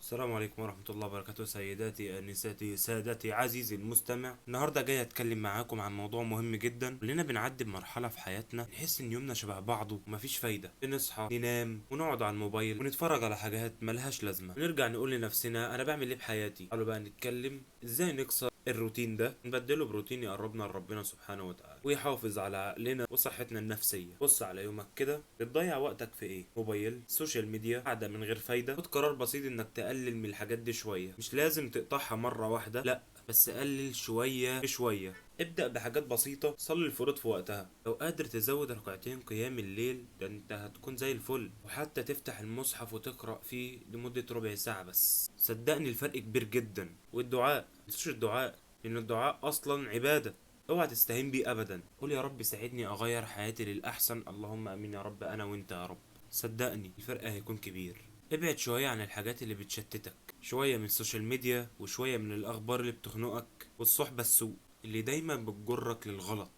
السلام عليكم ورحمة الله وبركاته. سيداتي أنساتي سادتي عزيزي المستمع، النهاردة جاي أتكلم معاكم عن موضوع مهم جدا. كلنا بنعدي بمرحلة في حياتنا نحس إن يومنا شبه بعضه ومفيش فايدة، بنصحى ننام ونقعد على الموبايل ونتفرج على حاجات ملهاش لازمة، ونرجع نقول لنفسنا أنا بعمل إيه بحياتي؟ تعالوا بقى نتكلم إزاي نكسر الروتين ده، نبدله بروتين يقربنا لربنا سبحانه وتعالى ويحافظ على عقلنا وصحتنا النفسية. بص على يومك كده، بتضيع وقتك في ايه؟ موبايل، social media، قعدة من غير فايدة. خد قرار بسيط انك تقلل من الحاجات دي شوية، مش لازم تقطعها مرة واحدة، لا بس قلل شوية بشوية. ابدأ بحاجات بسيطة، صلي الفروض في وقتها، لو قادر تزود ركعتين قيام الليل ده انت هتكون زي الفل، وحتى تفتح المصحف وتقرأ فيه لمدة ربع ساعة بس، صدقني الفرق كبير جدا. والدعاء، متنسوش الدعاء، لأن الدعاء أصلا عبادة، اوعى تستهين بيه أبدا. قول يا رب ساعدني أغير حياتي للأحسن، اللهم أمين يا رب، أنا وأنت يا رب. صدقني الفرق هيكون كبير. ابعد شوية عن الحاجات اللي بتشتتك، شوية من ال social media وشوية من الأخبار اللي بتخنقك والصحبة السوء اللي دايما بتجرك للغلط.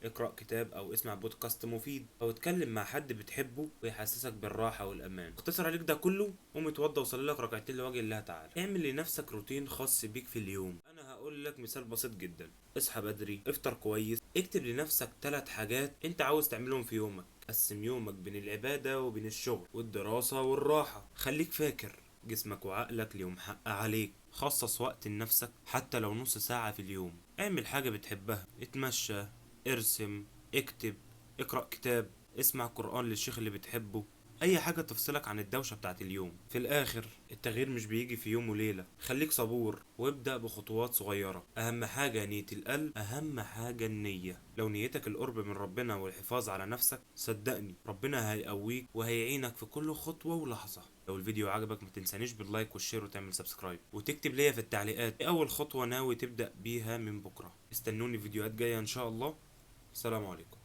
اقرأ كتاب أو اسمع بودكاست مفيد أو اتكلم مع حد بتحبه ويحسسك بالراحة والأمان. اختصر عليك ده كله، قوم اتوضى وصلي لك ركعتين لوجه الله تعالى. اعمل لنفسك روتين خاص بيك في اليوم. أنا هقول لك مثال بسيط جدا، اصحى بدري، افطر كويس، اكتب لنفسك 3 حاجات انت عاوز تعملهم في يومك. قسم يومك بين العبادة وبين الشغل والدراسة والراحة. خليك فاكر جسمك وعقلك ليهم حق عليك. خصص وقت لنفسك حتى لو نص ساعة في اليوم. اعمل حاجة بتحبها، اتمشى، ارسم، اكتب، اقرأ كتاب، اسمع قرآن للشيخ اللي بتحبه، اي حاجة تفصلك عن الدوشة بتاعت اليوم. في الاخر التغيير مش بيجي في يوم وليلة، خليك صبور وابدأ بخطوات صغيرة. اهم حاجة نية القلب، اهم حاجة النية. لو نيتك القرب من ربنا والحفاظ على نفسك، صدقني ربنا هيقويك وهيعينك في كل خطوة ولحظة. لو الفيديو عجبك ما تنسانيش بال like وال share وتعمل subscribe وتكتب ليا في التعليقات ايه اول خطوة ناوي تبدأ بيها من بكرة. استنوني فيديوهات جاية ان شاء الله. السلام عليكم.